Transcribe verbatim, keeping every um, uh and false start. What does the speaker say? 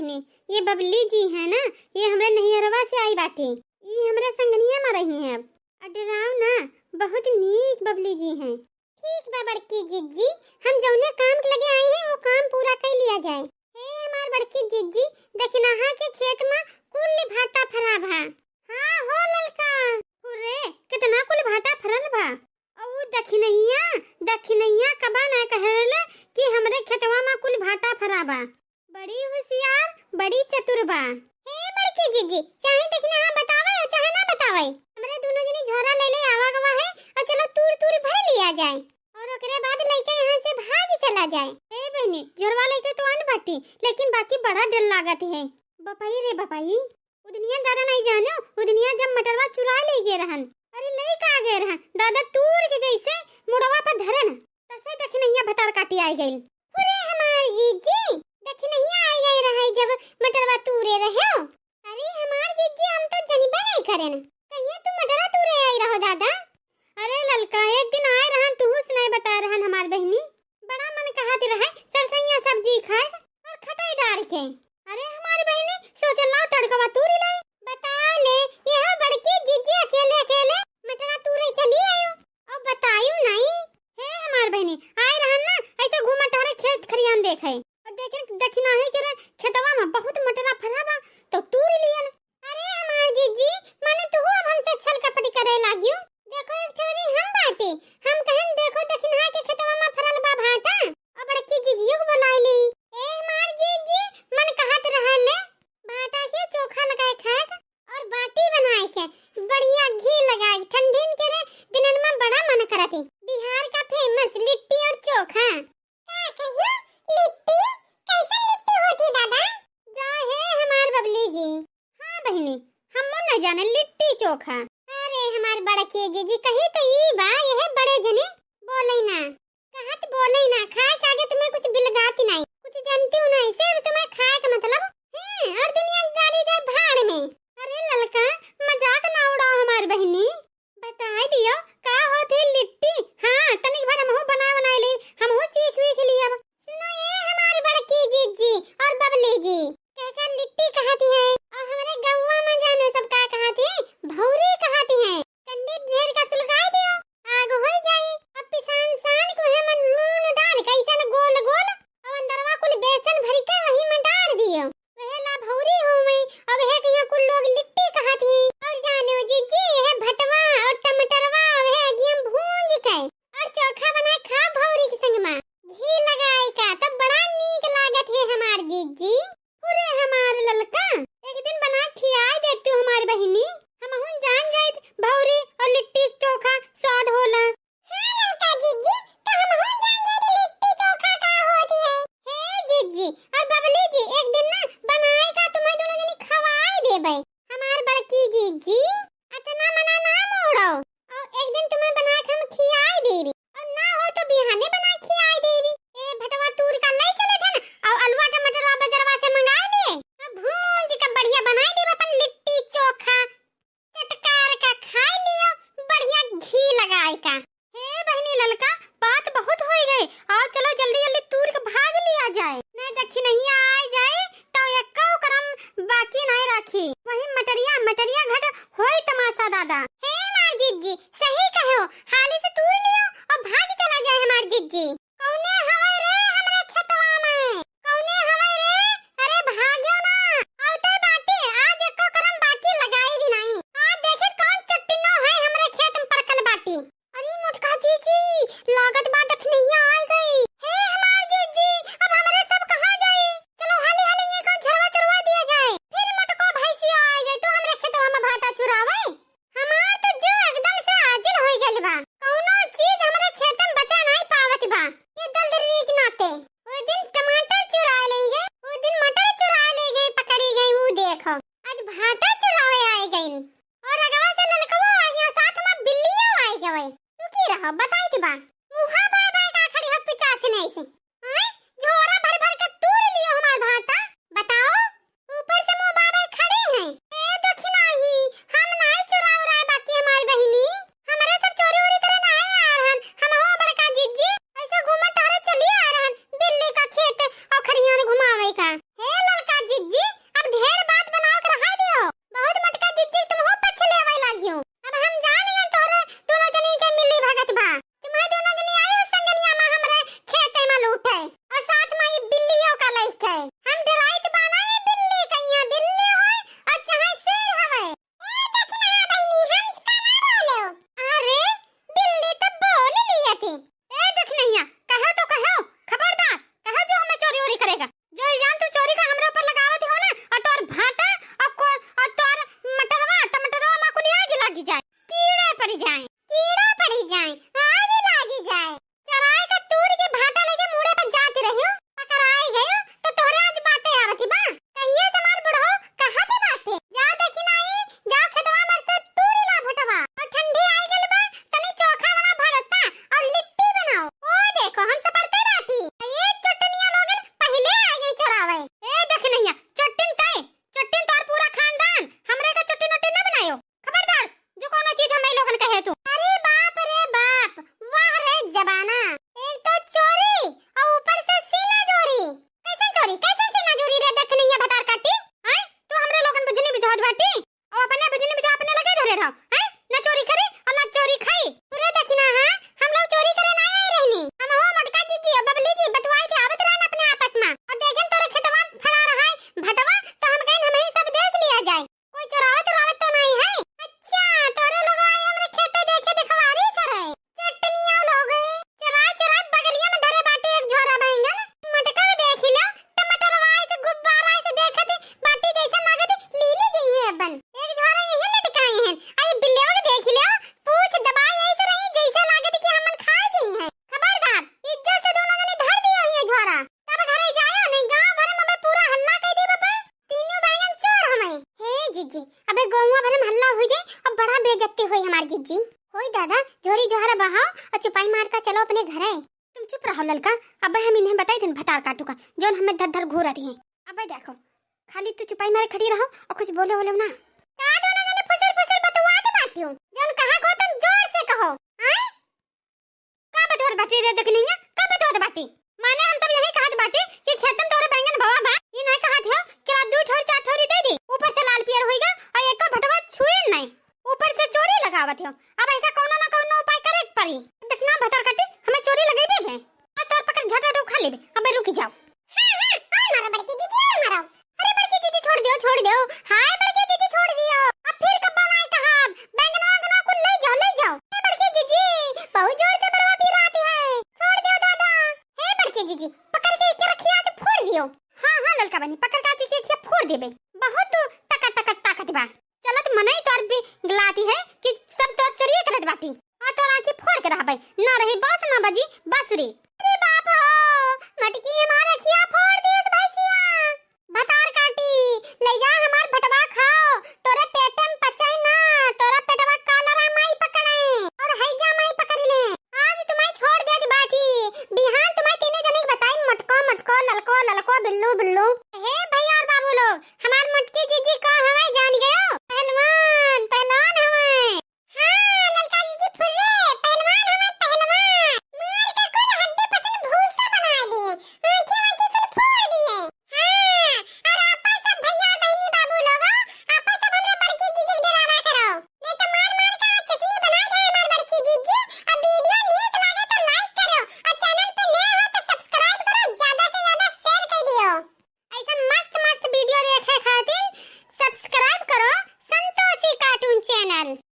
ये बबली जी है ना, ये हमरे नैहरवा से आई बाटे। ई हमरे संगनिया मा रही हैं अब। और डराव ना, बहुत नीक बबली जी हैं। ठीक बा बड़की जिज्जी, हम जौने काम के लगे आई हैं, वो काम पूरा कर लिया जाए। हे हमार बड़की जिज्जी, दखिनहा के खेत मा कुल भाटा फरा भा। हाँ हो ललका, अरे कितना कुल भाटा फरल बा। और दखिनहिया, दखिनहिया कबा ना कहले कि हमरे खेतवा मा कुल भाटा फरा बा। बड़ी होशियार, बड़ी चतुर बा। हे बड़की जिज्जी, चाहे दखिनहा बतावे और चाहे ना बतावे, हमरे दोनों जनी झोरा ले ले आवा गवा है और चलो तूर तूर भर लिया जाए और ओकरे बाद लइके यहाँ से भाग चला जाए। हे बहनी, झोरवा लइके तो आन बाटी, लेकिन बाकी बड़ा डर लागत है। बपाई रे बपाई, उदनिया दादा नहीं जानो, उदनिया जब मटरवा चुरा ले गए रहन, अरे ले का गए रहन, दादा तूर के जैसे मुड़वा पर धरन, तसे दखिनहिया भतार काटी आई गइल। अरे हमार जीजी, दखिनहिया आई गए रहे जब मटरवा तूरे रहे। अरे हमार जीजी, हम तो जनिबे नहीं करेन, कहिया तू मटरवा तूरे आई रहो दादा? अरे ललका, एक दिन आए रहन, तुहू से नहीं बताए रहन हमार बहनी, बड़ा मन कहत रहे सरसैया सब्जी खाए और खटाई डार के। अरे हमारी बहनी, सोचन लाओ तड़कवा तूरी लाई। बताओ ले, यह बड़की जिज्जी अकेले अकेले मटरा तूरे चली आयो और बतायू नहीं। हे हमार बहनी, आए रहन ना, ऐसे घूमत टहरे खेत खरियान देखे और देखे दखिनहा के रे खेतवा मा बहुत मटरा फरा बा, तो तूरी लियन। अरे हमार जिज्जी, माने तू अब हमसे छल कपट करे लागियो। देखो एक ठोरी हम बाटी, हम कहन देखो दखिनहा के खेतवा मा फरल बा भाटा, और बड़की जिज्जियो को बुलाई ली। ए हमार जिज्जी, मन कहत रहले भाटा के चोखा लगाए खाए के और बाटी बनाए के, बढ़िया घी लगाए के, ठंडिन के रे दिनन मा बड़ा मन करत है। बिहार का फेमस लिट्टी और चोखा। का कहियो लिट्टी? कैसन लिट्टी होती दादा? जा हे हमार बबली जी। हाँ बहिनी, हमो न जाने लिट्टी चोखा। अरे हमार बड़की जीजी, कही तो ई बा, यह बड़े जने बोले ना। कहत बोले ना, खाए के आगे तुम्हें कुछ बिलगाती नहीं, कुछ जानती हूँ नहीं, सिर्फ तुम्हें खाए का मतलब है, और दुनियादारी जाए भाड़ में। अरे ललका, मजाक ना उड़ाओ हमार बहिनी, बताई दियो का होत है लिट्टी। हाँ, तनिक भर हमहू बनाए बनाए ली, हमहू चीख वीख लियब। सुनो ये हमारी बड़की जीजी और बबली जी, कहकर लिट्टी कहती है और हमारे गौवा में जाने सब का कहती है, भौरी कहती है। कंडी ढेर का सुलगाई दियो, आग होई जाई। अब पिसान सान को है मन नून डाल के ऐसन गोल गोल, और अंदरवा कुल बेसन भर के वही में डाल दियो। वह ला भौरी होवे, और वह के यहाँ कुल लोग लिट्टी कहत ही। और जाने ओ जीजी, यह भटवा और टमाटरवा वह अगियम भूंज के और चोखा बनाए खा भौरी के संग मा। घी लगाए का तब बड़ा नीक लागत है हमार जीजी। अरे हमार ललका, एक दिन बना खियाए दे तू हमार बहिनी, हमहू जान जाइत भौरी और लिट्टी चोखा स्वाद होला। हाँ ललका जीजी, तो हमहू जान जाइत लिट्टी चोखा का होती है। हे जीजी और बबली जी, एक दिन ना बनाए का तुम्हें दोनों जनी खवाए देबे। हमार बड़की जीजी, अतना मना ना मोड़ो। और एक दिन तुम्हें बना के हम खियाई देबी, और ना हो तो बिहाने बना के खियाई देबी। ए भटवा तूर का ले चले थे ना, और अलुआ टमाटर बजरवा से मंगाए लिए, और भूंज के बढ़िया बनाई देबी अपन लिट्टी चोखा, चटकार का खाई लियो, बढ़िया घी लगाए का। हे बहिनी ललका, बात बहुत होई गए, आओ चलो जल्दी जल्दी तूर के भाग लिया जाए, नहीं दखिनहिया आए जाए तो एको करम बाकी नहीं राखी। वही मटरिया, मटरिया घट होई तमाशा दादा। हे हमार जीजी, सही कहो, हाली से तूर लियो और भाग चला जाए हमार जीजी। कौने हवे रे हमरे खेतवा में? कौने हवे रे? अरे भाग्यो ना, आउटे बाटी, आज एको करम बाकी लगाई भी नहीं। आज देखे कौन चट्टिनो है हमरे खेत में परकल बाटी। अरे मोटका जीजी, लागत बा दखिनहिया आइ गई। हे हमार जीजी, अब हमरे सब कहाँ जाई? चलो हाली हाली ये को झरवा चरवा दिया जाए। फिर मोटको भैंसिया आइ गई तो हमरे खेतवा में भाटा चुरावे। हमार तो जीव एकदम से आजिल होइ गइल बा। कौनो चीज हमरे खेत में बचा नहीं पावत बा। ये दलदली के नाते। वो दिन टमाटर चुरा ले गए, वो दिन मटर चुरा ले गए, पकड़ी गई, वो देखो। आज भाटा चुरावे आइ गई। और अगवा से ललकवो आ गया, साथ में बिल्लियों आइ गए। रुकी रहो, बताई के बा। मुहा बाय बाय का खड़ी हो पिचास नहीं से। आय, झोरा भर भर के तूर लियो हमार भाटा। बताओ, ऊपर से मुंह बाय बाय खड़ी हैं। ए दखिनही, हम नाई चुरा उराए बाकी हमार बहिनी। हमरे सब चोरी उरी करे नाई आ रहन। हम हो बड़का जिज्जी, ऐसे घूमत टहरे चली आ रहन। दिल्ली का खेत और खरियान घुमावे का। हे ललका जिज्जी, पड़ी जाए, कीड़ा पड़ी जाए, आग लागी जाए। चराई का तूर के भाटा लेके मुड़े पर जाती रहियो, पकड़ाई गयो तो तोहरे आज बातें आवत ही बा। कहिए समार बुढ़ो, कहाँ थे बाटे? जा देखी नाही, जाओ खेतवा में से तूरी ला भुटवा। और ठंडी आई गल बा, तनी चोखा बना भरता और लिट्टी बनाओ। ओ देखो, हम सपरते बाटी। ये चटनिया लोगन पहिले आ गई चोरावे। ए देख नैया, चट्टिन तय, चट्टिन तोर पूरा खानदान, हमरे का चट्टिन उट्टिन न बनायो। खबरदार, जो कोनो चीज हमें लोगन कहे तू। अरे बाप रे बाप, वाह रे जमाना। एक तो चोरी और ऊपर से सीना जोरी। कैसन चोरी, कैसन सीना जोरी रे? देख नैया भतार काटी। हैं? तू हमरे लोगन बुझनी बुझावत बाटी? और अपने बुझनी बुझा अपने लगे धरे रहो। हैं? ना चोरी करी और ना चोरी खाई। पूरे दक्षिणा है, हम लोग चोरी करे ना आए रहनी। हम हो मोटका जीजी और बबली जी बतुआई थे, आवत रहन अपने आपस में। और देखन तोरे खेतवा फड़ा रहा है भटवा, तो हम कहन हम ही सब देख लिया जाए। कोई चोरावत चोरावत तो नहीं है? अच्छा, तोरे लोग आई हमरे खेते देखे देखवारी करे। चटनिया लोग है, चोराए चोराए बगलिया में धरे बाटे एक झोरा बैंगन। मटका के देखी लो, टमाटरवा ऐसे गुब्बारा ऐसे देखत बाटी जैसे लागत लीली जई है अपन। एक झोरा यही लटकाई है। आई बिल्लियों के देखी लो, पूछ दबाई ऐसे रही जैसे लागत कि हमन खा गई है। खबरदार, इज्जत से दोनों जने धर दिया ये झोरा। तब घरे जायो नहीं, गांव भर में अबे पूरा हल्ला कर दे बाबा। तीनों बैंगन चोर हमें। हे जिज्जी, अबे गौवा भर में हल्ला हो जाए और बड़ा बेइज्जती होई हमार जिज्जी। होई दादा, झोरी झोरा बहाओ और चुपाई मार का चलो अपने घरे। तुम चुप रहो ललका, अबे हम इन्हें बताई दिन भतार काटू का, जौन हमें धर धर घूर रही हैं। अबे देखो, खाली तू चुपाई मारे खड़ी रहो और कुछ बोले बोले ना। का दोनों जने फुसर फुसर बतुआत बाटियो? जौन कहा को तुम जोर से कहो। आए? का बतौर बाटी रे दखिनैया, का बतौर बाटी? माने हम सब यही कहत बाटी कि खेतन तोहरे बैंगन बवा बा, ई नहीं कहत हो कि रात दू ठौरी चार ठौरी दे दी, ऊपर से लाल पियर होइगा और एको भटवा छुए नहीं, ऊपर से चोरी लगावत हो। अब एका कौनो ना कौनो उपाय करे के पड़ी। देखना भतार काटी, हमें चोरी लगेबे है। आ तोर पकड़ झटा उठा लेबे। अबे रुक जाओ। हाँ, हाँ, और मारो बड़की दीदी, और मारो। अरे बड़की दीदी छोड़ दियो, छोड़ दियो। हाय बड़की दीदी छोड़ दियो। अब फिर कब बनाए कहा? बैंगना वैंगना कुल ले जाओ, ले जाओ। ए बड़की दीदी, बहुत जोर से बरवा पी रही है। छोड़ दियो दादा। हे बड़की दीदी, पकड़ के एके रखिया आज फोड़ दियो। हाँ, हाँ ललका बनी, पकड़ के आज एके रखिया फोड़ देबे। बहुत तू टका टका ताकत बा। चलत मनई तोर भी गलाती है कि सब तोर चोरिये करत बाटी। आ तोर आँखी फोड़ के रहबे, ना रही बाँस ना बजी बाँसुरी।